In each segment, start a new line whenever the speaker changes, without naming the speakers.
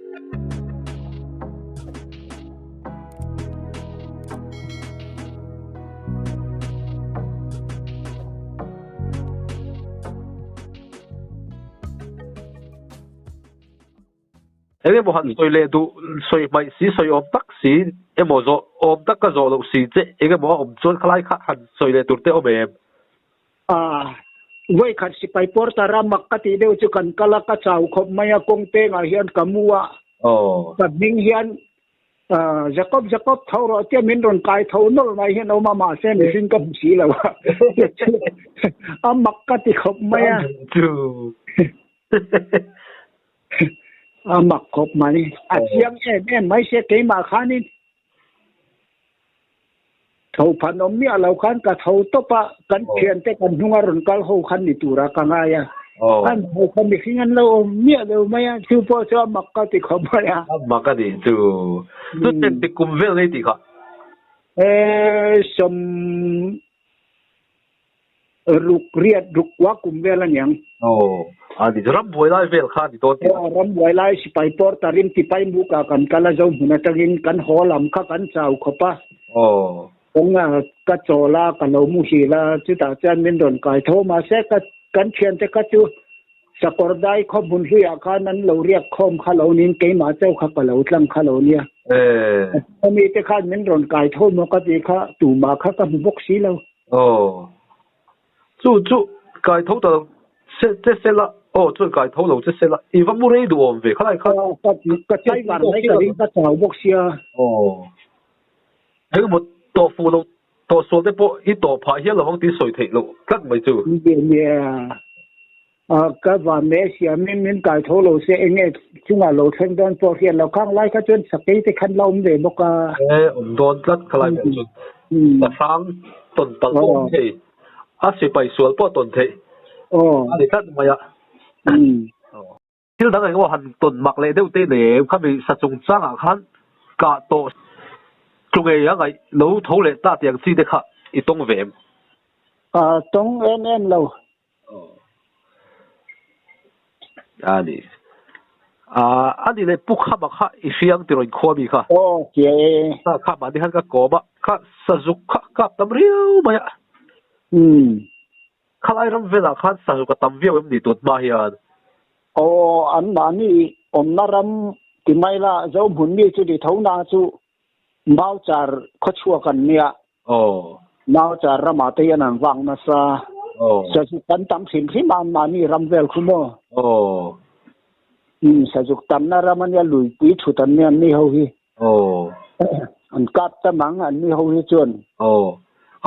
Eng emaw han sawi leh duh, sawi hmaih si, sawi awm tak si emaw zawh awm tak ka zawh loh si che eng emaw a awm chuan khalai kha han sawi leh tur te awm em?
A, vawikhat sipai porter a mak ka tih deuh chu kan kal a, ka chau khawp mai a, kawng pengah hian ka mu a, ka hming hian Jacob Jacob tho rawh tia min rawn kai tho nawlh mai hian a awm a, mahse mihring ka hmu si lo a, a mak ka ti khawp mai a. A mak khawp mai, a chiang em em mai se keimah khanin Tho phan awm miah lo khan ka tho tawp a, kan thiante kan hnunga rawn kal ho khan ni tura ka ngai a. An tho kha mihring an lo awm miah lo mai a, chu pawh chu a mak ka ti khawp mai a.
A mak a nih chu. Chu ten ti kum vel ngei tih kha?
E, sawm Ruk riat ruk kua kum vel a niang.
Aw, a ni. Ram buai lai vel kha a ni dawn tih.
Aw, ram buai lai sipai pawr tarin tipai muk ah kan kal a, zo hmun atangin kan haw lam kha kan chau khawp a.
Aw.
Kawng ah ka chawl a, ka lo muhil a, chutah chuan min rawn kai tho. Mahse ka kan thiante kha chu sakawr dai khaw hmun hluiah khan an lo riak khawm kha lo niin keimah chauh kha ka lo tlang kha lo nia.
Eh.
A mite khan min rawn kai tho maw ka tih kha tumah kha ka hmu bawk si lo.
Aw. Chu chu kai tho ta lo se che se la aw chuan kai tho lo che se la i va mu rei duh awm ve khalai khan.
Aw ka ka tlai var mai ka ring ka chau bawk sia.
Aw. Engemaw tawh fuh lo tawh sual te pawh i tawh phah hial lo ang tih sawi theih loh tlat mai chu.
Nia. Ka van leh siamin min kai tho lo se eng nge chungah lo thleng dawn pawh hian lo khang lai kha chuan sakei te khan la awm ve bawk a.
E awm dawn tlat khalai pawh chuan sahrang tawn palh pawh awm thei a sipai sual pawh tawn theih a ni tlat mai a. Thil dang engemaw han tawn mak leh deuh te nei em khami sa chungchangah khan kah tawh tlu ngei a ngaih lo tho leh ta tih ang chi te kha i tawng ve em?
Tawng em em lo.
A ni. A ni leh Pu Khama kha i hriang tiraw inkhua mi kha?
Aw, hria e.
Kha mahni khan ka kawm a, kha sazuk kha kap tam riau mai a. Khalai ram velah khan sazuk a tam viau em ni tun hma hian?
Aw, an mahni awmna ram ti mai la, Zohmun mi chu ti tho na chu Mauchar khawchhuak an nia.
Aw.
Mauchar ramah te hian an vak nasa.
Aw.
Sazuk kan tam hrim hrim a anmahni ram vel khu maw?
Aw.
Umm sazuk tamna ram ania luipui thut an nia anni ho hi.
Aw.
An kap tam ang anni ho hi chuan.
Aw.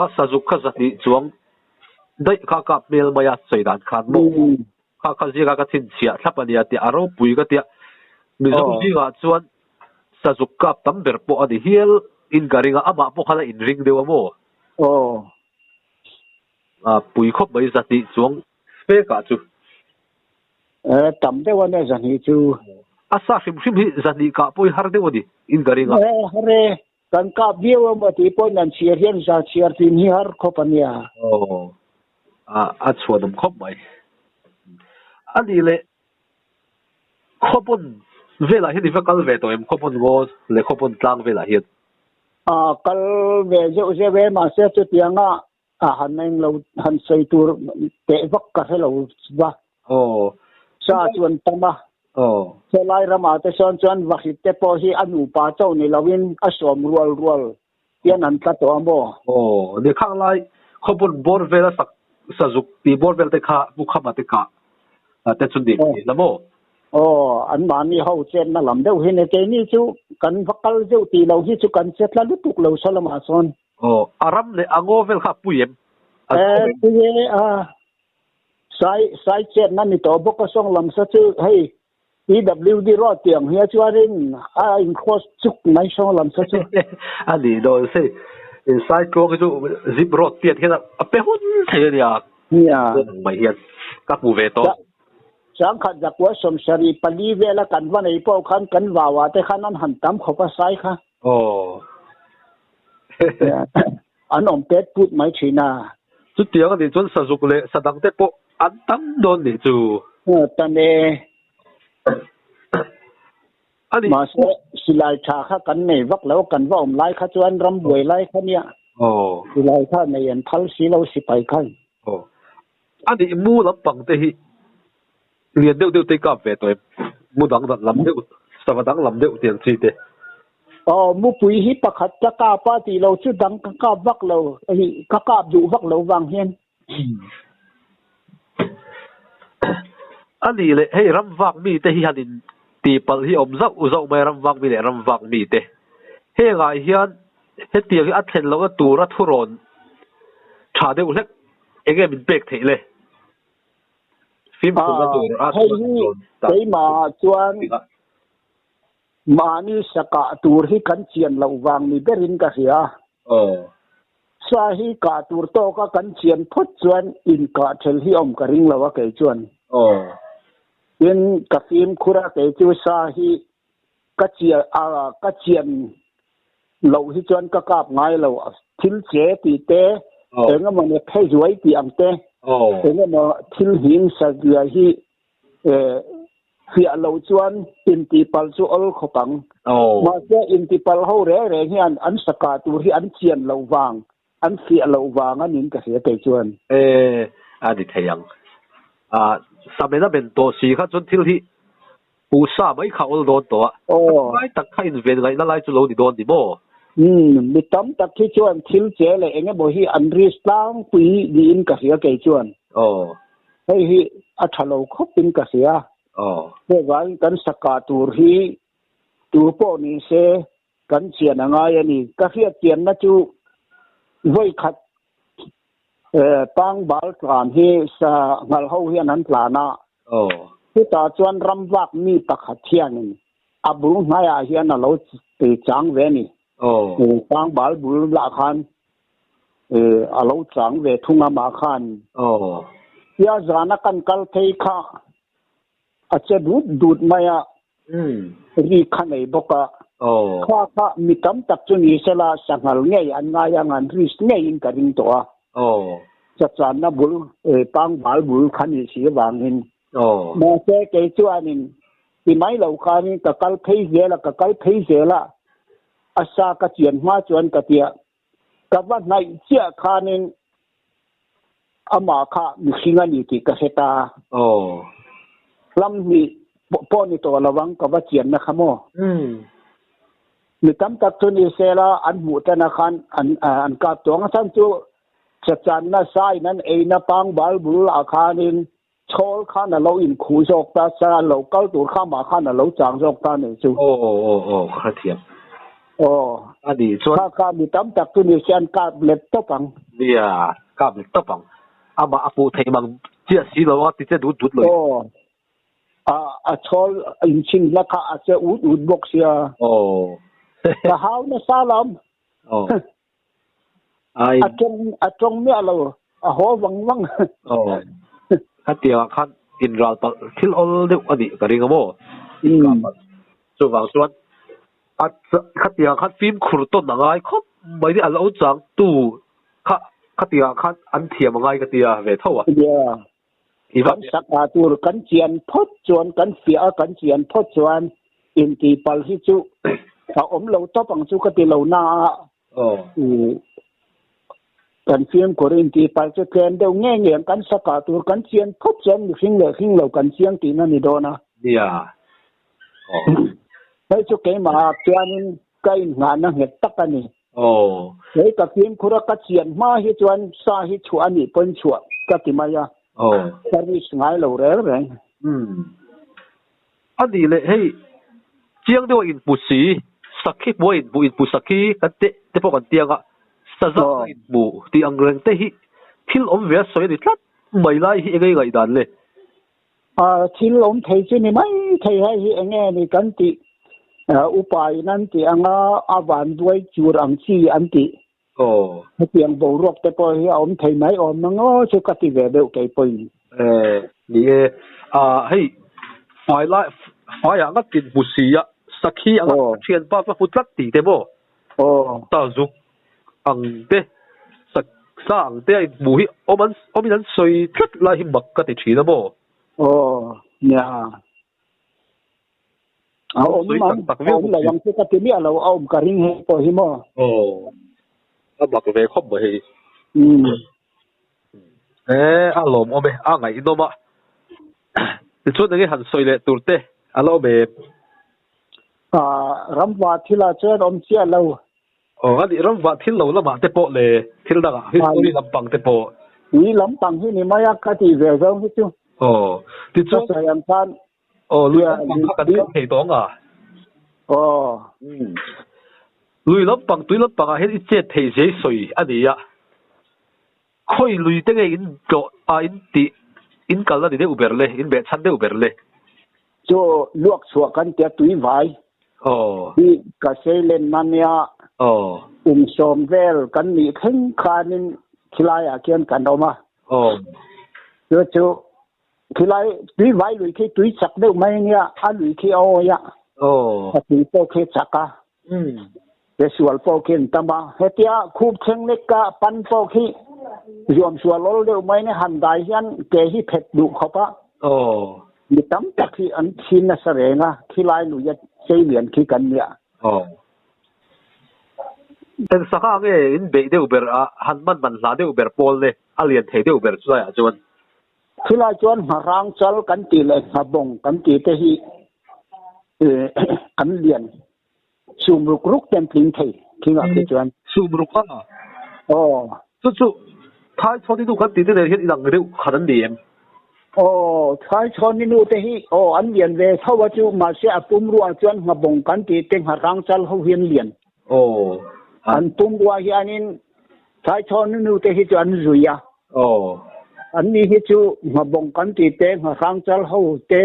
A sazuk kha zahnih chuang daih kha kap hmel mai a sawi dan khan maw? Kha kha zinga ka chhinchhiah thlap a nia tih a ropui ka tia. Mizo zingah chuan sazuk kap tam ber pawh a ni hial in ka ring a, amah pawh khan a inring deuh a maw?
Aw.
A pui khawp mai zahnih chuang fekah chu.
E, tam deuh a nia zahnih chu.
A sa hrim hrim hi zahnih kah pawh hi har deuh a ni in ka ring a.
E, har e. Kan kap viau emaw tih pawhin an chhiar hian za chhiar tin hi har khawp a nia.
Aw, a chhuanawm khawp mai. A nih leh Khawpawn velah hian i va kal ve tawh em? Khawpawn ngaw leh Khawpawn tlang velah hian.
A kal ve zeuh zeuh e, mahse chutianga a han eng lo han sawi tur teh vak ka hre lo va.
Aw.
Sa chuan tam a.
Aw.
Helai ramah te sawn chuan vahrit te pawh hi a nupa chauh ni loin a sawm rual rual hian an tla tawh a maw?
Aw. Ni khang lai khawpun bawr vel a sak sazuk tih bawr vel te kha Mukhama te kah te chu ni la maw?
Aw, anmahni ho chetna lam deuh hi ni. Keini chu kan va kal deuh tih lo hi chu kan chetla lutuk lo saw lamah sawn.
Aw, a ram leh a ngaw vel kha a pui em?
E, pui e, a sai sai chetna ni tawh bawk a sawng lam sa chu hei PWD road tiang hi a chuanin a in cross chuk mai sawng lam sa chu.
A nih dawn se in sai tluang hi chu zip road piat hian a pe hun thei a nia.
Nia.
Mai hian ka hmu ve tawh.
Changkhat zakua sawmsarih pali vela kan va nei pawh khan kan vauah te khan an han tam khawp a sai kha.
Aw.
An awm pet put mai thin a.
Chutiang a nih chuan sazuk leh sadang te pawh an tam dawn nih chu.
Tan e.
Ani.
Mahse silai tha kha kan nei vak lo, kan va awm lai kha chuan ram buai lai kha nia. Silai kha nei an phal si lo sipai khan.
Ani mu lampang te hi lian deuh deuh te i kap ve tawh em? Mu dang lam deuh, sava dang lam deuh tiang chi te.
Aw, mupui hi pakhat ka kap a tih lo chu dang ka kap vak lo, ka kap duh vak lo vang hian.
A nih leh hei ram vak mite hi han in tih palh hi awm zauh zauh mai a, ram vak mi leh ram vak mite. Hengah hian hetiang hi a thlen lohna tura thurawn tha deuh hlek eng nge min pek theih le? Fimkhurna tur a
Hei hi keimah chuan mahni sakah tur hi kan chian loh vang ni berin ka hria. Sa hi kah tur tawka kan chian phawt chuan inkah ṭhel hi awm ka ring lo a kei chuan. Tin, ka fimkhur a kei chu sa hi ka chian a ka chian loh hi chuan ka kap ngai lo. Thil che tih te, eng emaw ni phe zuai tih ang te, eng emaw thil hing sa zia hi Fiah lo chuan intihpalh chu awl khawp ang. Mahse intihpalh ho reng reng hian an saka tur hi an chian loh vang, an fiah loh vang a nin ka hria kei chuan.
E, a ni thei ang. A, Samena men tawh si kha chuan thil hi puhsa mai kha awl dawn tawh a. Lai tak kha inven ngaihna lai chu lo ni dawn ni maw?
Umm, mi tam tak hi chuan thil che leh eng emaw hi an risk tlangpui niin ka hria kei chuan. Hei hi a tha lo khawpin ka hria. Chuvangin kan saka tur hi tu pawh ni se kan chian a ngai a ni. Ka hriat chianna chu vawi khat pangbal tlan hi sa ngal ho hian an tlan a. Chutah chuan ram vak mi pakhat hianin a bul hnaiah hian a lo chang ve a ni. Pangbal bul lah khan a lo chang ve thung a mah khan tia zana kan kal phei kha a che dut dut mai a, ri kha nei bawk a, kha kha mi tam tak chu ni sela sanghal ngei an ngai ang an risk ngeiin ka ring tawh a, chachanna bul pangbal bul kha ni si avangin mahse kei chuanin ti mai lo khanin ka kal phei zel a, ka kal phei zel a, a sa ka chian hma chuan ka tia Ka va hnaih chiah khanin amah kha mihring a ni tih ka hre ta. Hlam hnih pawh ni tawh lo ang ka va chianna kha maw? Mi tam tak chu ni sela an hmuh tana khan an kap tawh ang. A chhan chu chachanna sain an eina pangbal bul ah khanin chhawl khan a lo inkhuh zawk ta, sa lo kal tur kha amah khan a lo chang zawk ta nih chu.
Aw aw aw aw ka hrethiam.
Aw.
A nih chuan.
Kha kha mi tam tak chu ni se an kap let tawp ang.
Nia, kap let tawp ang. Amah a hmuh theih mang chiah si lo a ti che dut dut lo in.
Aw. A a chhawl inchhin hla kha a che ut ut bawk sia.
Aw.
Ka hau nasa lam.
Aw.
A tawng a tawng miah lo a haw vang vang.
Aw khatiangah khan inral palh thil awl deuh a nih ka ring a maw? Chuvang chuan a khatiangah khan fimkhur tawn a ngai khawp mai ni a lo chang tu kha khatiangah khan an thiam a ngai ka tia ve tho a.
Kan sak a tur kan chian phawt chuan kan fiah a kan chian phawt chuan intihpalh hi chu a awm lo tawp ang chu ka ti lo na a kan fimkhur intihpalh chu tlem deuh nge nge ang kan sak a tur kan chian phawt chuan mihring leh hring lo kan chiang tihna ni dawn a. Hei chu keimah ah chuanin ka innghahna nghet tak a ni. Hei ka fimkhur a ka chian hma hi chuan sa hi chhuah a nih pawn chhuah ka ti mai a, ka risk ngai lo reng reng.
A nih leh hei chiang deuh a inhmu si, sakhi hmuh a inhmu inhmu sakhi kan teh te pawh kan tiang a, saza a inhmu tih ang reng te hi thil awm ve a sawi a ni tlat mai lai hi eng nge ngaihdan le?
Thil awm thei chu ni mai thei hei hi eng nge ni kan tih upa in an tih anga a van duai chur ang chi an tih hetiang boruak te pawh hi a awm thei mai awm ang aw chu ka ti ve deuh kei pawhin.
Ni e, hei fai lai faiah ngat in hmu si a sakhi anga thianpa va hmu tlat tih te maw? Ta zuk ang te, sa ang te a inhmuh hi awm an awmin an sawi tlat lai hi mak ka ti thin a maw?
Aw, nia. A awm ang, a awm lo ang chu ka ti miah lo, a awm ka ring hei pawh hi maw.
Aw, a mak ve khawp mai hei. E, a lawmawm e, a ngaihnawm a. Tichuan enge han sawi leh tur te a la awm em?
Ramva thil ah chuan awm chiah lo.
Aw, a nih ramva thil lo lamah te pawh le thil dangah history lampang te pawh.
Ni lampang hi ni mai a ka tih ve zawng hi chu.
Aw, tichuan.
Ka sawi ang khan.
Aw, lui lampang kha kan kal thei tawh ang a.
Aw.
Lui lampang, tui lampangah hian i chet thei zia i sawi a ni a. Khawi lui te nge in tlawh a in tih in kalna ni deuh ber le, in behchhan deuh ber le?
Chu luak chhuah kan tia tui vai.
Aw.
Hi ka seilen na nia.
Aw.
Um sawm vel kan nih thleng khanin khilaiah khian kan awm a.
Aw.
Chu chu khilai tui vai lui khi tui chak deuh mai nia a lui khi a awi a.
Aw.
A tui pawh khi chak a. He sual pawh khi an tam a. Hetia khup thleng lek ka pan pawh khi zuam sual awl deuh mai ni han dai hian ke hi phet duh khawp a.
Aw.
Mi tam tak hi an thin nasa reng a, khilai lui a chei lian khi kan nia.
Aw. Eng sangha nge in beih deuh ber a, han man man hla deuh ber pawl le, a lian thei deuh ber chulaiah chuan.
Chulai chuan ngharang chal kan tih leh nghabawng kan tih te hi an lian sum ruk ruk ten tling thei thingah khi chuan.
Sum ruk a?
Aw.
Chu chu Thai chhawn inu kan tih te nen hian inang deuh khat an ni em?
Aw, Thai chhawn inu te hi aw an lian ve tho a chu mahse a pumruah chuan nghabawng kan tih te ngharang chal ho hi an lian.
Aw.
An pumrua hianin Thai chhawn inu te hi chu an zui a.
Aw.
An ni hi chu nghabawng kan tih te ngharang chal ho te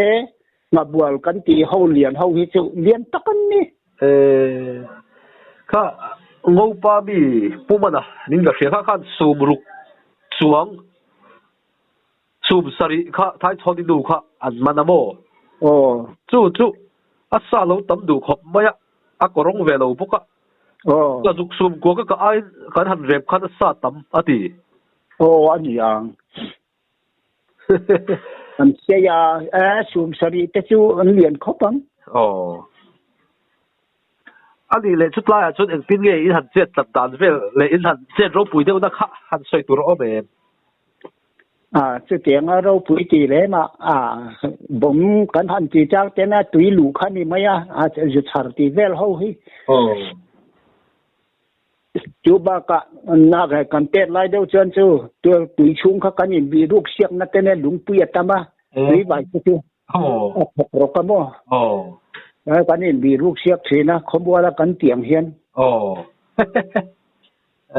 Nghabual kan tih ho lian ho hi chu lian tak an ni.
E, kha Ngopa mi Pumana nin ka hria kha khan sum ruk chuang sum sarih kha Thaichhawni nu kha an man a maw?
Aw.
Chu chu a sa lo tam duh khawp mai a, a kawrawng ve lo bawk a.
Aw.
Ka zuk sum kuak a ka aiin kan han rep khan a sa tam a ti.
Aw a ni ang. An sei a, e sum sarih te chu an lian khawp ang.
Aw. A nih leh chutlaiah chuan engtin nge in han chet tlat dan vel leh in han chet ropui deuhna kha han sawi tur a awm em?
A, chutianga ropui tih lem a, a bawm kan han ti chang ten a tui luh kha ni mai a, a zu chhar tih vel ho hi.
Aw.
Chu bakah nak he kan pek lai deuh chuan chu tui chhung kha kan inbih ruk siakna te nen lungpui a tam a, tui vai te chu a thawk rawk a maw? Kan inbih ruk siak thin a, khawmuala kan tih ang hian.
Aw.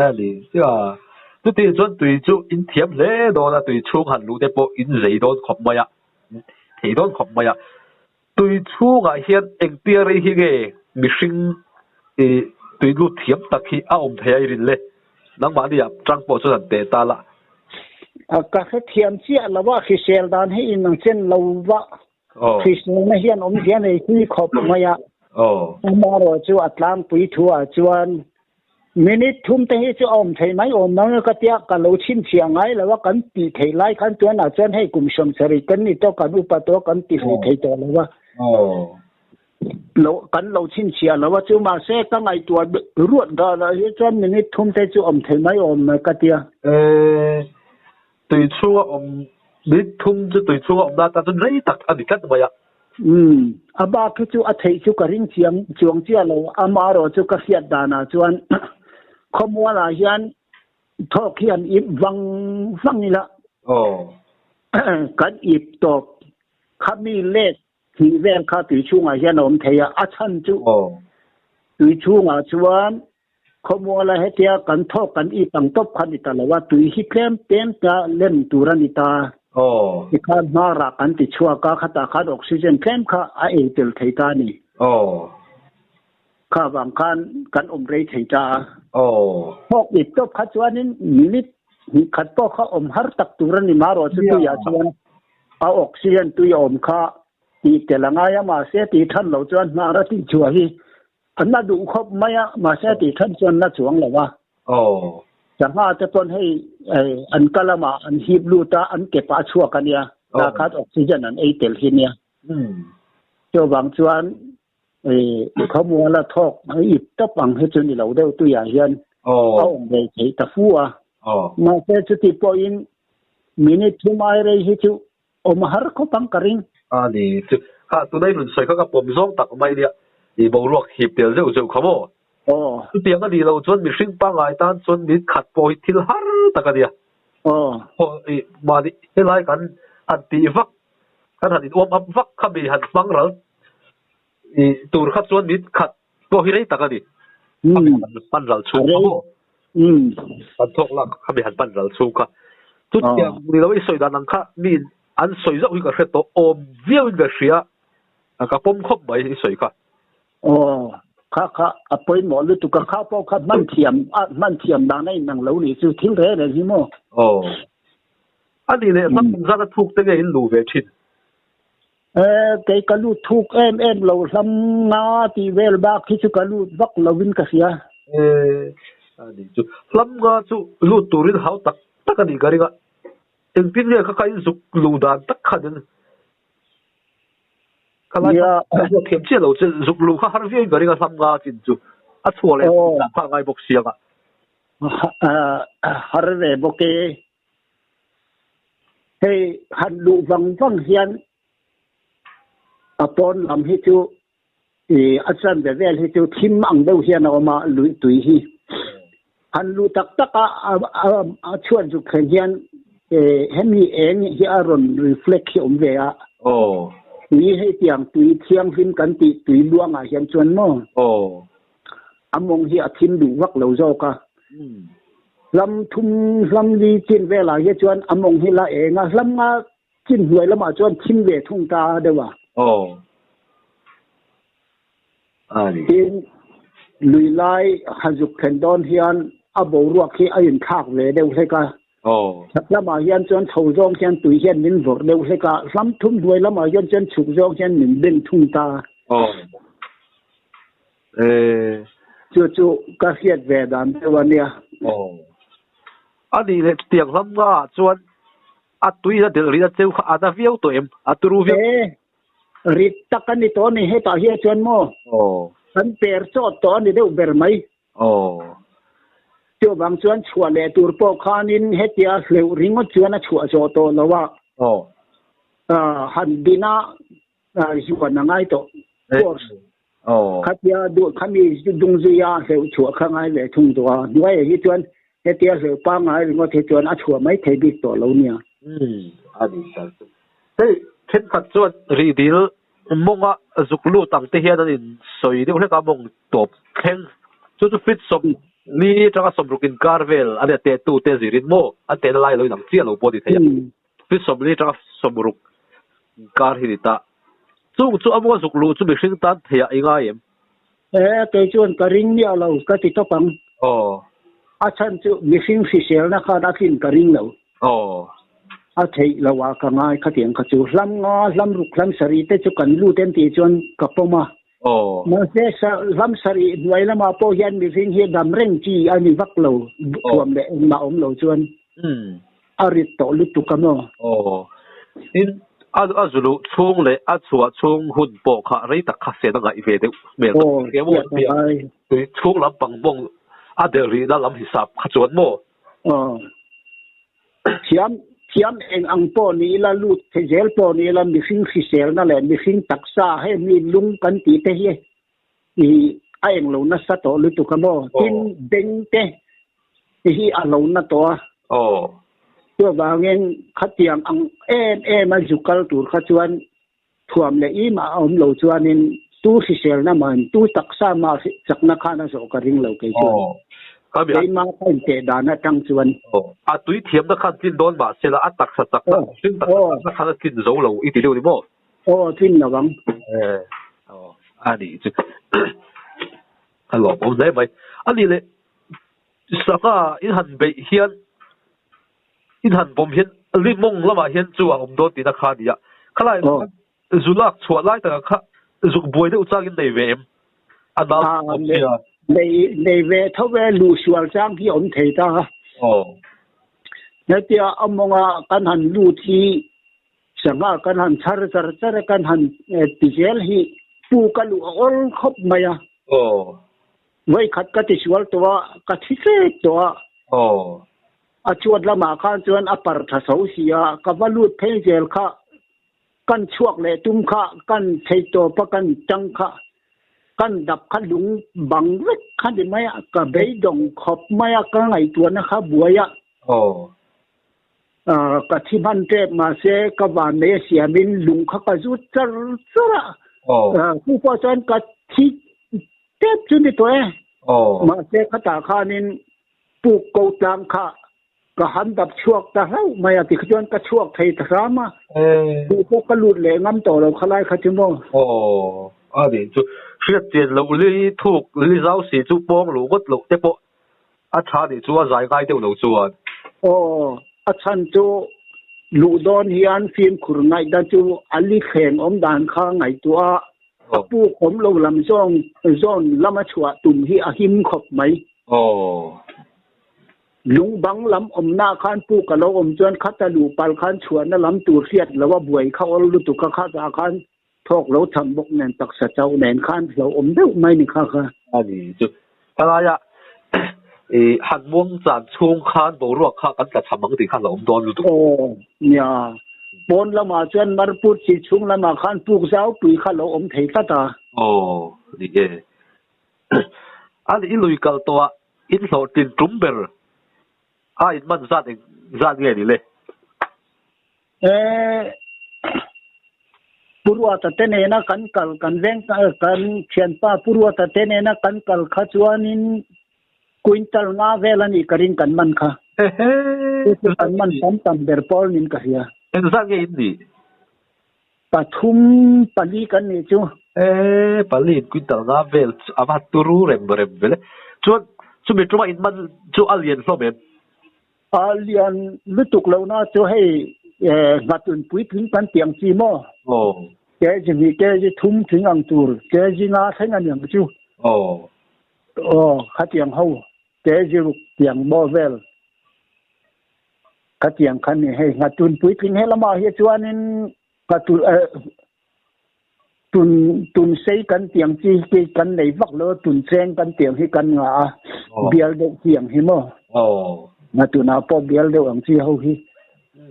Ani sia. Chutih chuan tui chu in thiam hle dawn a, tui chhung han luh te pawh in zei dawn khawp mai a, thei dawn khawp mai a. Tui chhungah hian engtia rei hi nge mihring ih tui lut thiam tak hi a awm thei a i rin le? Nangmahni ah tang pawh chuan han teh ta la.
A ka hrethiam chiah lo a, hrisel dan hi in ang chen lo va, hriselna hian awmzia nei thui khawp mai a. Amaherawh chu a tlangpui thu ah chuan Minute thum te hi chu a awm thei mai awm mang ka tia ka lo chhinchhiah ngai lo a, kan tih theih lai khan chuan ah chuan hei kum 70 kan ni tawh kan upa tawh kan ti hlei thei tawh lo a, lo kan lo chhinchhiah lo a chu mahse ka ngaihtuah ruat dan ah hi chuan minute thum te chu awm thei mai awm mai ka tia.
E, tui chhunga awm minute thum chu tui chhunga awm na tan chuan rei tak a ni tlat mai a.
Umm, a bak hi chu a theih chu ka ring chiang chuang chiah lo, amaherawh chu ka hriat danah chuan khawmualah hian thawk hi an ip vang vang ila kan ip tawp khami let hnih vel kha tui chhungah hian a awm thei a, a chhan chu tui chhungah chuan khawmuala hetia kan thawk kan ip ang tawp kha ni ta lo a, tui hi tlem tlem ta lem tur a ni ta. Tikhan hmarah kan ti chhuak a, khatah khan oxygen tlem kha a ei tel thei ta a ni. Kha vang khan kan awm rei thei ta a. Thawk ip tawp kha chuanin minute hnih khat pawh kha awm har tak tur a ni marawh chu tuiah chuan a oxygen tui a awm kha tih tel a ngai a, mahse tih than loh chuan hnar a tih chhuah hi An la duh khawp mai a, mahse tih than chuan la chuang lo a. Sangha te pawn hei an ka lamah an hip lut a, an ke pah chhuak a nia, tah khan oxygen an ei tel hi nia. Chuvang chuan Khamuala thawk ip tawp ang hi chu ni lo deuh tuiah hian a awm ve theih ta fu a. Mahse chuti pawhin minute thum ai rei hi chu awm har khawp ang ka ring.
A ni chu. Kha tunai rawn sawi kha ka pawm zawng tak mai nia. I boruak hip tel zeuh zeuh kha maw? Chutiang a nih loh chuan mihring pangngai tan chuan min khat pawh hi thil har tak a nia. Mahni helai kan han tih vak, kan han in uam up vak kha mi han hmang ral tur kha chuan min khat pawh hi rei tak a ni. Kha mi han pan ral chhung kha maw? Kan thawk lak kha mi han pan ral chhung kha. Chutiang ni lo i sawi dan ang kha mi an sawi zauh hi ka hre tawh awm viau in ka hria ka pawm khawp mai i sawi kha.
Aw, kha kha a pawimawh lutuk a, kha pawh kha hman thiam a hman thiam dan a inang lo nih chu thil reng reng hi maw?
Aw, a nih leh hman zat a thuk te nge in luh ve thin?
E, kei ka lut thuk em em lo hlam nga tih vel bak hi chu ka lut vak lo in ka hria.
E, a nih chu hlam nga chu lut turin hau tak tak a nih ka ring a, engtin nge kha kha in zuk luh dan tak khan in Ka lai kha ka thiam chiah lo che zuk luh kha har viau in ka ring a hlam nga chin chu a chhuah leh dan kha a ngai bawk siang
a. Har ve bawk e. Hei han luh vang vang hian a pawn lam hi chu a chan ve vel hi chu thim ang deuh hian a awm a lui tui hi. Han luh tak tak a a chhuat zuk thleng hian hemi eng hi a rawn reflect hi awm ve a. Tui hei tiang tui thianghlim kan tih tui luangah hian chuan maw a mawng hi a thim duh vak lo zawk a. Hlam thum hlam li chin velah hi chuan a mawng hi la eng a, hlam nga chin hnuai lamah chuan thim ve thung ta deuh a. Tin, lui lai ha zuk thlen dawn hian a boruak hi a inthlak ve deuh hlek a. Chhak lamah hian chuan chho zawng hian tui hian min vawrh deuh hlek a, hlam thum hnuai lamah hian chuan chhuk zawng hian min beng thung ta. Chu chu ka hriat ve dan deuh a nia.
A nih leh chutiang hlam ngaah chuan a tui a delh rih a cheu kha a na viau tawh em? A turu viau.
Rit tak a ni tawh a ni hetah hian chuan maw kan per chawt tawh a ni deuh ber mai. Chuvang chuan chhuah leh tur pawh khanin hetia hleuh ringawt chuan a chhuah zawh tawh lo a, han din a zuan a ngai tawh course khatia duh khami dung zui a hleuh chhuah kha ngai ve thung tawh a, hnuaiah hi chuan hetia hleuh pangngai ringawt hi chuan a chhuah mai thei bik tawh lo nia.
A ni tak chu. Hei thenkhat chuan rihdil mawnga zuk lut ang te hian an in sawi deuh hlek a mawng tawp thleng chu chu fit 40 atanga 60 inkar vel a nia tehtu te zirin maw an tehna lai lo inang chiah lo pawh a ni thei a fit 40 atanga 60 inkar hi ni ta chung chu a mawnga zuk luh chu mihring tan theih ah i ngai em?
E kei chuan ka ring miah lo ka ti tawp ang. A chhan chu mihring hriselna khan a tlin ka ring lo. A theih lo ah ka ngai khatiang kha chu hlam nga hlam ruk hlam sarih te chu kan lut em tih chuan ka pawm a. Mahse hlam sarih hnuai lamah pawh hian mihring hi dam reng chi a ni vak lo thuam leh engmah awm lo chuan a rit tawh lutuk a maw.
Tin, a zuluh chhung leh a chhuah chhung hun pawh kha rei tak kha sen a ngaih ve deuh hmel tak sia maw an ti a. Tui chhung lampang mawng a delh rihna lam hisap kha chuan maw.
Thiam thiam eng ang pawh ni ila, lut thei zel pawh ni ila, mihring hriselna leh mihring taksa hei mi lung kan tih te hi i a eng lo nasa tawh lutuk a maw? Tin, beng te hi a lo na tawh a. Chuvangin khatiang ang em em a zu kal tur kha chuan thuam leh im a awm lo chuanin tu hriselna mahin tu taksa mah chakna khan a zawh ka ring lo kei chuan. Keimah ka inteh dan atang chuan.
A tui thiamna khan tlin dawn mah sela a taksa chakna, mihring taksa chakna khan a tlin zo lo i ti deuh ni maw?
Aw, tlin lo ang.
A nih chu a lawmawm hle mai. A nih leh sangha in han beih hian In han bawm hian limawng lamah hian chu a awm dawn tihna kha a ni a. Khalai zu lak chhuah lai takah kha zuk buai deuh changin nei ve em? A nau awm sia.
Nei ve tho ve, luh sual chang hi a awm thei ta. Hetia a mawnga kan han lut hi sangha kan han chhar char char a, kan han ti zel hi. Puk a luh a awl khawp mai a. Vawikhat ka tisual tawh a, ka thi tlek tawh a. A chhuat lamah khan chuan a par tha so si a, ka va lut phei zel kha, kan chhuak leh tum kha, kan thei tawp a, kan tang kha, kan dap kha lung bang vek kha ni mai a, ka beidawng khawp mai a, ka ngaihtuahna kha buai a. Ka thi hman tep mahse ka van nei a siamin lung kha ka zut char char a. Chu pawh chuan ka thi tep chu ni tawh e. Mahse khatah khanin puk ko tlang kha ka han dap chhuak ta hlauh mai a tikha chuan ka chhuak thei ta hram a. Chu pawh ka lut leh ngam tawh lo khalai kha chu maw.
A nih chu hriat chian loh li thuk li zau si chu pawng luh ngawt loh te pawh A tha nih chu a zai ngai deuh lo chuan.
Aw, a chhan chu luh dawn hian fimkhur ngaihdan chu a li thleng awm dan kha ngaihtuah a, a puk awm lo lam zawng zawn lama chhuah tum hi a him khawp mai.
Aw.
Lung bang lam awmna khan puk a lo awm chuan khata luh pal khan chhuahna lam tur hriat lo a buai kha awl lutuk a khatah khan Thawk lo tham bawk nen taksa chauh nen khan hlauhawm deuh mai ni kha kha.
A ni chu. Helaia i han muang chan chhung khan boruak kha kan tla cham ang tih kha hlauhawm dawn lutuk.
Aw nia. Pawn lamah chuan Marput chi chhung lamah khan puk zau pui kha lo awm thei tlat a.
Aw ni e. A ni i lui kal tawh a in hlawhtlin tum ber a in man zat eng zat nge ni le?
E Pu Ruata te nena kan kal kan veng kan thianpa Pu Ruata te nena kan kal kha chuanin quintal nga vel a nih ka ring kan man kha. Chu chu kan man tam tam ber pawl nin ka hria.
Engzat nge in nih?
Pathum pali kan nih chu.
E pali in quintal nga vel chu a va turu rem rem vel e. Chuan chumi tuma in man chu a lian hlawm em?
A lian lutuk lohna chu hei nghatun puitling kan tih ang chi maw? Kg hnih, kg thum tling ang tur, kg nga thleng a ni ang chu. Aw, khatiang ho, kg ruk tiang maw vel khatiang kha ni hei nghatun puitling he lamah hi chuanin nghatun Tun tun sei kan tiang chi hi kan nei vak lo tun cheng kan tiang hi kan ngah a bial deuh tiang hi maw nga tunah pawh bial deuh ang chi ho hi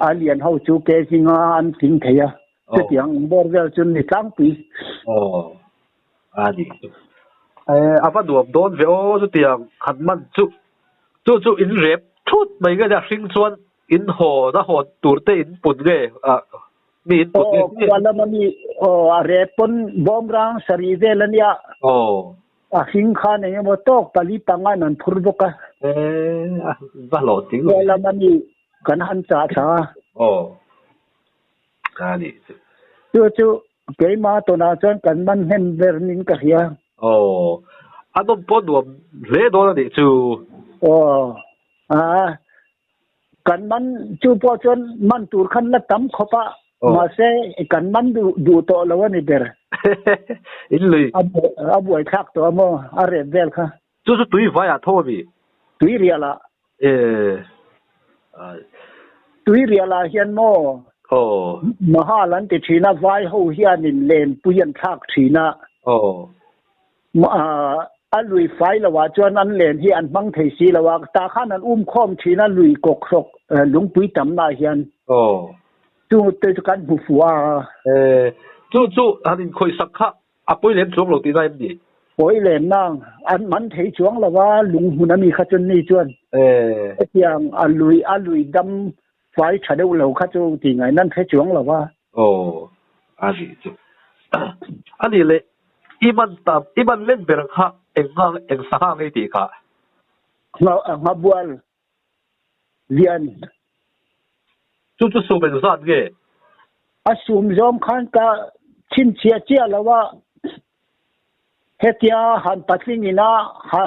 a lian ho chu ke zinga an tling thei a chutiang ang bawr vel chu ni tlangpui.
A ni a va nuam dawn ve aw chutiang khan man chu chu chu in rep thut mai nge a hring chuan in haw na haw tur te in pun nge Mi in put nge
Aw, khua lama mi, aw, a rep pawn bawmrang sarih vel a nia.
Aw.
A hring khan eng emaw tawk pali pangan an phur bawk a.
E, a va hlawh ting.
Khua lama mi kan han chah thla a.
Aw, a nih chu.
Chu chu keimah tawnah chuan kan man hnem ber nin ka hria.
Aw, a nawm pawh nuam hle dawn a nih chu.
Aw, a Kan man chu pawh chuan man tur khan la tam khawp a, mahse kan man duh tawh lo a ni ber.
In lui.
A buai thlak tawh a maw, a rep vel kha.
Chu chu tui vaiah tho a mi?
Tui rialah.
E.
Tui rialah hian maw?
Aw.
Mahal an ti thin a, vai ho hianin lenpui an thlak thin a.
Aw.
A lui fai lo ah chuan an len hi an hmang thei si lo a, tah khan an um khawm thin a lui kawk hrawk lungpui tamna ah hian.
Aw.
Chu te chu kan hmu fuh a.
E, chu chu han inkhawih sak kha a pawi lem chuang lo tihna em ni?
Pawi lem nang, an man thei chuang lo a, lung hmun a mi kha chuan ni chuan.
E.
Hetiang a lui a lui dam fai tha deuh lo kha chu tih ngaihna an hre chuang lo a.
Aw, a nih chu. A nih leh i man tam, i man len ber kha eng nga, eng sangha ngei tih kha?
Nghabual lian.
Chu chu sum eng zat nge?
A sum zawm khan ka chhinchhiah chiah lo a, hetia han patling ina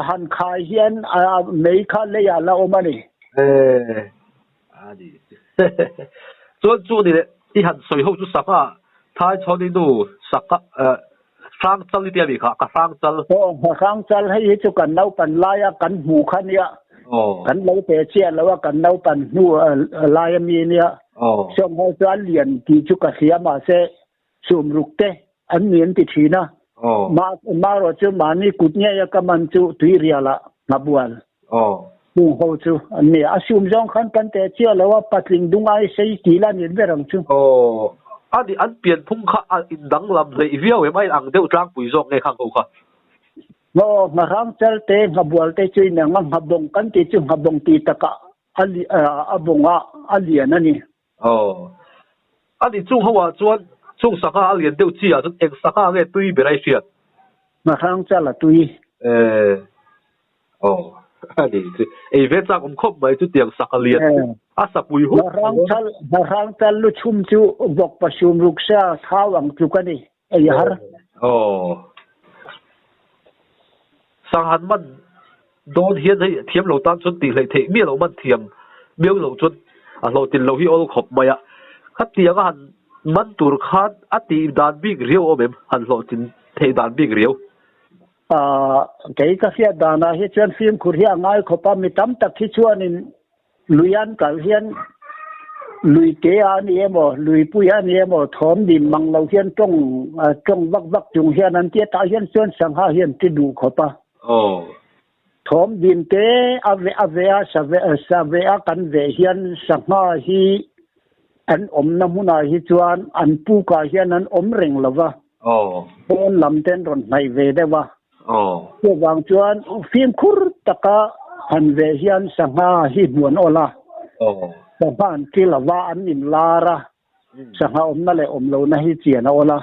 han khai hian a mei kha leiah la awm a ni.
E, a ni. Chuan chu ni leh i han sawi ho chu sangha thai chhawn i nu sangha hrang chal i tia mi kha, ka hrang chal.
Aw, ka hrang chal hei hi chu kan naupan laia kan hmuh kha nia. Kan lo pe chiah lo a, kan naupan hnu laia mi nia. Sawng ho chu a lian tih chu ka hria mahse sumruk te an ni an ti thin a. Ma ma ro chu mani kut nge ya ka man chu tui riala ngabual. Chung ho chu an ni a sum zawng khan kan te chia lo a patling dung ai sei ti la ni berang chu.
Ani an pian phung kha a in dang lam hlei viau em, a in ang deuh tlangpui zawk nge khang ho kha?
Ngaw ngharang chal te nghabual te chu in ang a, nghabawng kan ti chu nghabawng ti takah a a bawnga a lian a ni.
Ani chung ho ah chuan chung sangha a lian deuh chi ah chuan eng sangha nge tui ber a i hriat?
Ngharang chal a tui.
Ani chu ei ve chak awm khawp mai chu tiang sangha lian a sapui huk.
Ngharang chal lu chhum chu vawk pasum ruksa thau ang tluk a ni. Ei har.
Sanghan man dawn hian hei thiam lo tan chuan tih hleih theih miah lo man thiam miau lo chuan a hlawhtlin lo hi awl khawp mai a. Khatiang a han man tur khan a tih dan bik riau awm em? Han hlawhtlin theih dan bik riau.
Kei ka hriat danah hi chuan fimkhur hi a ngai khawp a, mi tam tak hi chuanin Lui an kal hian lui te a ni emaw, lui pui a ni emaw thawm dim mang lo hian tawng tawng vak vak chung hian an tia tah hian chuan sangha hian ti duh khawp a. Thawm dim te a ve a ve a sa ve sa ve a kan ve hian sangha hi an awmna hmunah hi chuan an pukah hian an awm reng lo va. Pawn lam ten rawn hnaih ve deuh a. Chuvang chuan fimkhur taka han ve hian sangha hi hmuan awl a. Sangha an ti lova an inlar a, sangha awmna leh awm lohna hi chian a awl a.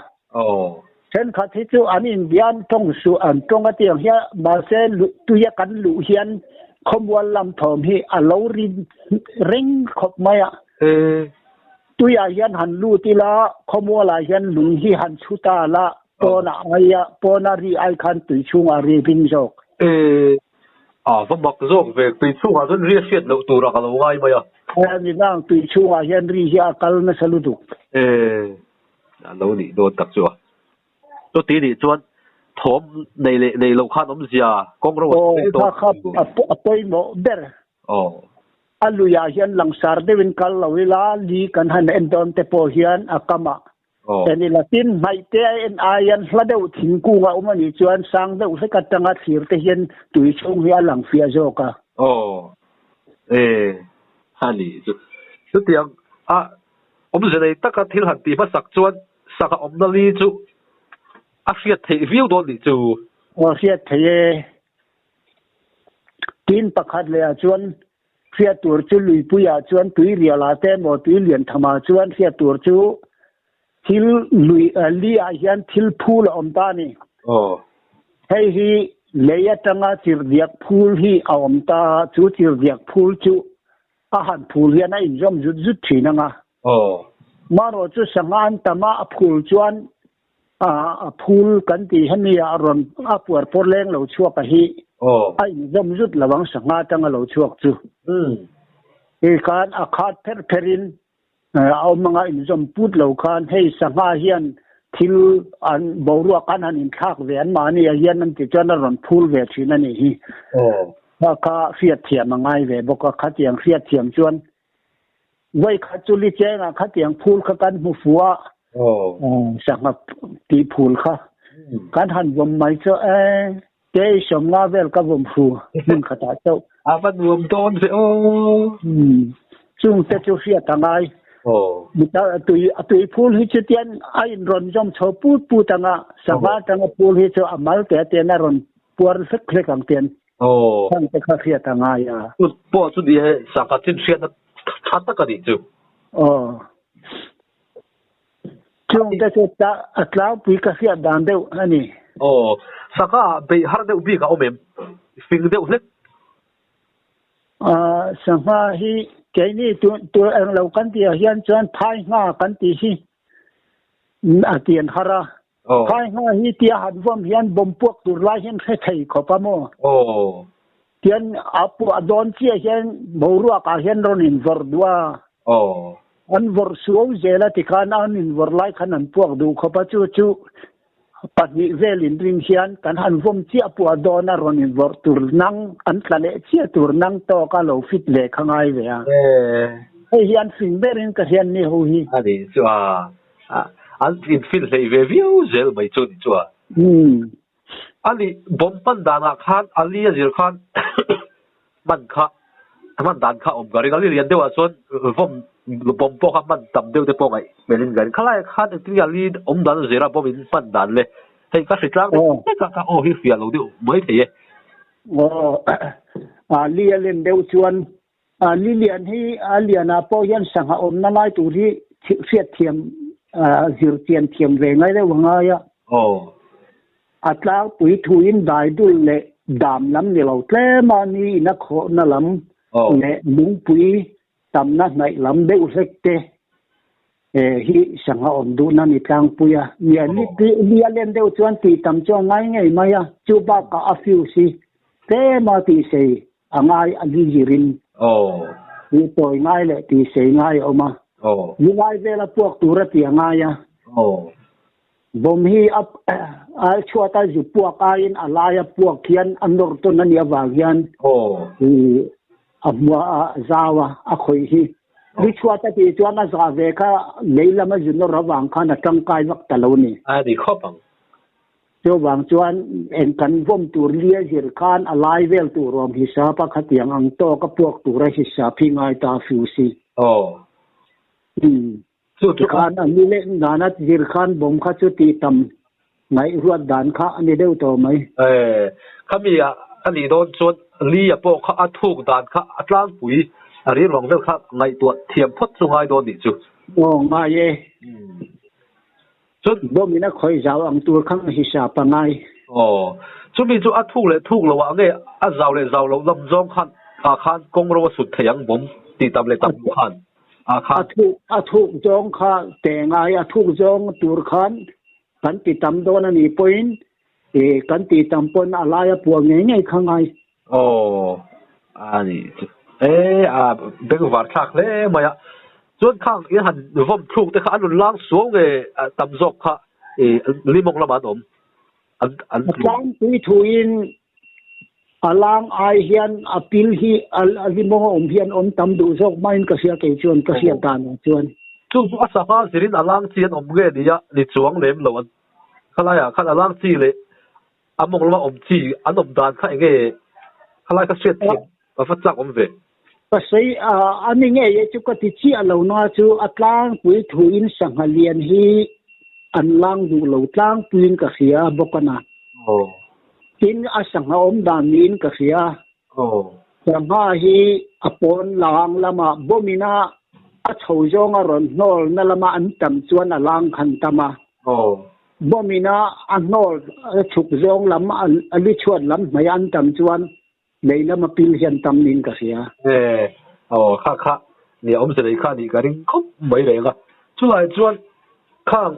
Thenkhat hi chu an inbia an tawng suh an tawng a tiang hian mahse tuia kan luh hian khawmual lam thawm hi a lo ri reng khawp mai a. Tuiah hian han lut ila, khawmualah hian lung hi han chhu ta la, pawnah aia pawna ri ai khan tui chhungah ri ring zawk.
A va mak zawk ve, tui chhungah chuan ri a hriat loh turah ka lo ngai mai a.
A ni nang, tui chhungah hian ri hi a kal nasa lutuk.
A lo nih dawn tak chu a. Chuti nih chuan thawm nei leh nei lo khan awmzia kawng ro a
hle dawn. Kha kha a pawimawh ber. A luiah hian langsar deuhin kal lo ila, li kan han en dawn te pawh hian a kamah en ila. Tin, hnaih te a en aiin hla deuh thingkung a awm a nih chuan sang deuh hlek atanga thlir te hian tui chhung hi a lang fiah zawk a.
Aw, e, a ni chu. Chutiang a awmze nei taka thil han tih hmasak chuan sangha awmna li chu a hriat theih viau dawn nih chu.
Aw, hriat theih e. Tin pakhat leh ah chuan hriat tur chu luipui ah chuan tui rial ah te emaw tui lian tham ah chuan hriat tur chu thil lui li ah hian thil phul a awm ta a ni. Hei hi lei atanga chirhdiak phul hi a awm ta a, chu chirhdiak phul chu a han phul hian a inzawm zut zut thin ang a. Marawh chu sangha an tam a, a phul chuan A phul kan tih hemi ah rawn a puar pawr leng lo chhuak a hi a inzawm zut lo ang sangha atang a lo chhuak chu. Hi khan a khat pher pher in a awm anga inzawm put lo khan hei sangha hian thil an boruak an han inthlak ve an mahni ah hian an ti chuan a rawn phul ve thin a nih hi. Kha kha hriatthiam a ngai ve bawk a, khatiang hriatthiam chuan Voi khat chu lichengah khatiang phul kha kan hmu fu a, sangha tih phul kha kan han vawm mai chu e, kei sawmnga vel ka vawm fu hmun khatah chauh.
A va nuam dawn ve aw.
Chung te chu hriat a ngai. Tui a tui phul hi chu tian a in rawn zawm chho put put anga sangha atanga phul hi chu a mal te tian a rawn puar hlek hlek ang tian.
Aw.
Heng te kha hriat a ngai a.
Chu pawh chu ni he sangha chin hriatna tha tak a nih chu.
Aw. Chung te chu ta a tlangpui ka hriat dan deuh a ni.
Aw. Sangha ah beih har deuh bik a awm em? Fing deuh hlek.
Aw sangha hi keini tur eng lo kan tih ah hian chuan phai ngha kan tih hi a tian har a. Phai ngha hi tia han vawm hian bawm puak tur lai hian hre thei khawp a maw? Tian a puah dawn chiah hian boruak ah hian rawn in vawrh duh a. An vawrh suau zel a tikhan an in vawrh lai khan an puak duh khawp a, chu chu pahnih vel in ring hian kan han vawm chiah puah dawn a rawn in vawrh tur nang an tla leh chiah tur nang tawk a lo fit ve kha ngai ve a. Hei hi an fing ber in ka hriat ni ho hi.
A nih chu a. An infill hlei ve viau zel mai chu ni chu a. Ani bomb hman danah khan a li a zir khan hman kha hman dan kha awm ka ring a, li lian deuhah chuan vawm bomb pawh kha hman tam deuh te pawh ngaih hmelin ka ring. Khalaiah khan engtin nge a li awm dan a zira bomb in hman dan le? Hei ka hri tlang deuh hlek a, ka aw hi fiah lo deuh mai thei e.
Aw, a li a len deuh chuan a li lian hi a lianah pawh hian sangha awmna lai tur hi hriat thiam zir chian thiam ve ngai deuh a ngai a.
Aw.
A tlangpui thuin dai dul leh dam lam ni lo tlem a ni in a khawhna lam leh lungpui tamna hnaih lam deuh hlek te hi sangha awm duhna ni tlangpui a. Nia li a len deuh chuan tih tam chu a ngai ngei mai a, chu bakah a fuse hi tlem a tihsei a ngai a li zirin tih tawi ngai leh tih sei ngai a awm a. Li lai vela puak tur a ti a ngai a. Bawm hi a a chhuat a zu puak aiin a laia puak hian a nawr tawn a nih avang hian a hmua a zau a, a khawih hi. Li chhuat a tih chuan a za ve kha lei lama zu nawr avang khan a tangkai vak ta lo a ni.
A ni khawp ang.
Chuvang chuan eng kan vawm tur li a zir khan a lai vel tur awm hisap a khatiang ang tawk a puak tur a hisap hi ngai ta fu si.
Aw.
Umm.
Chu chu
khan a ni leh dan a zir khan bawm kha chu tih tam ngaihruat dan kha a ni deuh tawh mai.
E, khami a a nih dawn chuan li a pawh kha a thuk dan kha a tlangpui a ri ruang vel kha ngaihtuah thiam phawt chu ngai dawn nih chu.
Aw ngai e.
Chuan
bawm in a khawi zau ang tur kha hisap a ngai.
Aw, chumi chu a thuk leh thuk lo ah nge a zau leh zau loh lam zawng khan ah khan kawng ro a sut thei ang bawm tih tam leh tam hmuh khan ah khan.
A thuk a thuk zawng kha te ngai a thuk zawng tur khan kan ti tam dawn a nih pawhin ih kan ti tam pawn a lai a puah ngei ngei kha ngai.
Aw, a nih chu. E, a bengvar thlak hle mai a. Chuan khang i han vawm thluk te kha an rawn lang suau nge tam zawk kha i limawng lamah an awm? An an
A tlangpui thuin a lang ai hian a pil hi a limawng a awm hian awm tam duh zawk maiin ka hria kei chuan ka hriat danah chuan.
Chu chu a sangha zirin a lang chi an awm nge nia ni chuang lem lo an khalaiah khan a lang chi leh A mawng lama awm chi an awm dan kha enge khalai kha hriat thiam a va chak awm ve.
Ka sawi a, a ni ngei e chu ka ti chiah lo na chu a tlangpui thuin sangha lian hi an lang duh lo tlangpuiin ka hria bawk a na. Tin a sangha awm dan niin ka hria. Sangha hi a pawn lang lama bawmin a a chho zawng a rawn hnawl na lama an tam chuan a lang khan tam a. Bawmin a a hnawl a chhuk zawng lam a li chhuat lam hmai an tam chuan lei lama pil hian tam niin ka hria.
E, aw kha kha nia awmze nei kha nih ka ring khawp mai reng a. Chulai chuan khang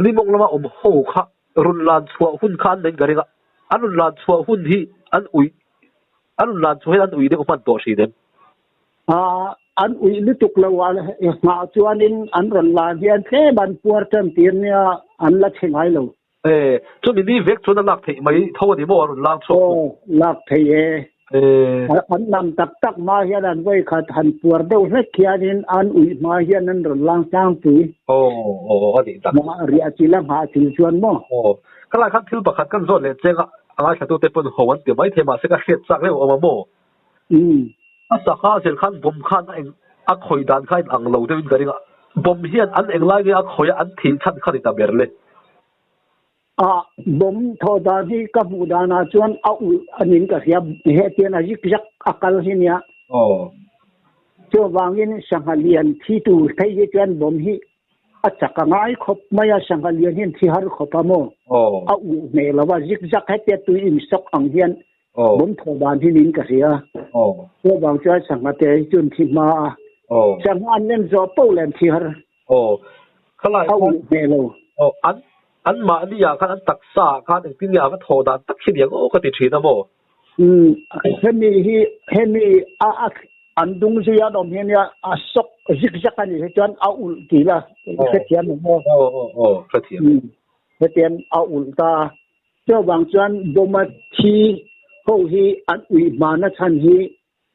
limawng lama awm ho kha rawn lan chhuah hun kha an nei in ka ring a. An rawn lan chhuah hun hi an uih an rawn lan chhuah hian an uih deuh hman tawh hrin em?
An uih lutuk lo a, nghah chuanin an rawn lan hian tlem an puar tan tir nia an la chhe ngai lo.
E, chumi ni vek chuan a lak theih mai tho a ni maw a rawn lang chhuak
chu? Aw, lak theih e.
E.
An lam tak tak hma hian an vawi khat han puar deuh hlek hianin an uih hma hian an rawn lang tlangpui.
Aw, aw, a nih tak.
Nghah riah chil a nghah chil chuan maw?
Aw, ka lai khan thil pakhat kan zawt leh cheng a, a ngaithlatute pawn ho an ti mai thei mahse ka hriat chak reuh awm a maw?
Umm.
A sangha zel khan bawm khan a eng a khawi dan kha in ang lo deuhin ka ring a, bawm hian an eng lai nge a khawi a an thih chhan kha ni ta ber le.
A bawm thaw dan hi ka hmuh danah chuan a ulh a nin ka hria, hetiang a zik zak a kal hi nia.
Aw.
Chuvangin sangha lian thi tur phei hi chuan bawm hi a chak a ngai khawp mai a, sangha lian hian thi har khawp a maw?
Aw.
A ulh hneh lo a, zik zak hetia tui in sawk ang hian
Aw.
Bawm thaw dan hi nin ka hria.
Aw.
Chuvang chuan sangha te hi chuan thi hma a.
Aw.
Sangha an len zawh poh leh an thi har.
Aw. Khalai
A ulh hneh lo.
Aw. An an mahni ah khan an taksa ah khan engtin nge a va thaw dan tak hi ni ang aw ka ti thin a maw?
Umm. Hemi hi hemi a a an dung zui an awm hian nia a sawk zik zak a nih hi chuan a ulh ti la hrethiam ang aw.
Aw aw aw hrethiam.
Umm. Hetiang a ulh ta a. Chuvang chuan bawma thi ho hi an uih hmana chhan hi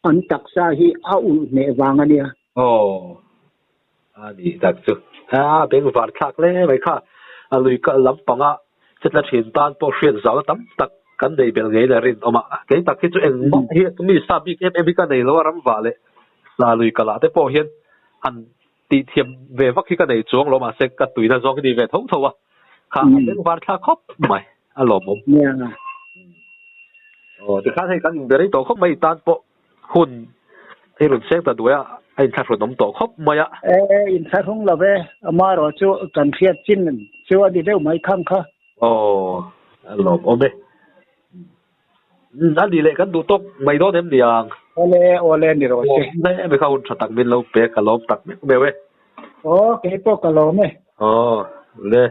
an taksa hi a ulh hneh vang a nia.
Aw, a ni tak chu. A bengvar thlak hle mai kha. A lui kal lampanga Chetla thin tan pawh hriat zauhna tam tak kan nei belh ngei la rinawm a. Kei tak hi chu engmah hi mi sa bik em em hi ka nei lo a, ramvah leh sa lui kalah te pawh hian han tihthiam ve vak hi ka nei chuang lo mahse ka tuina zawng hi ni ve tho tho a, kha a bengvar thlak khawp mai a lawmawm. Aw tikhan hei kan inbe rei tawh khawp mai i tan pawh hun hei rawn seng ta duai a, a inthlahrun awm tawh khawp mai a.
E, inthlahrung lo ve, amaherawh chu kan hriat chin chu a ni deuh mai khang kha.
Aw, a lawmawm e. A nih leh kan duh tawk mai dawn em ni ang?
Awle, awle ni rawh se.
Awm em em kha hun tha tak min lo pe, ka lawm tak meuh meuh e.
Aw, kei pawh ka lawm e.
Aw, le.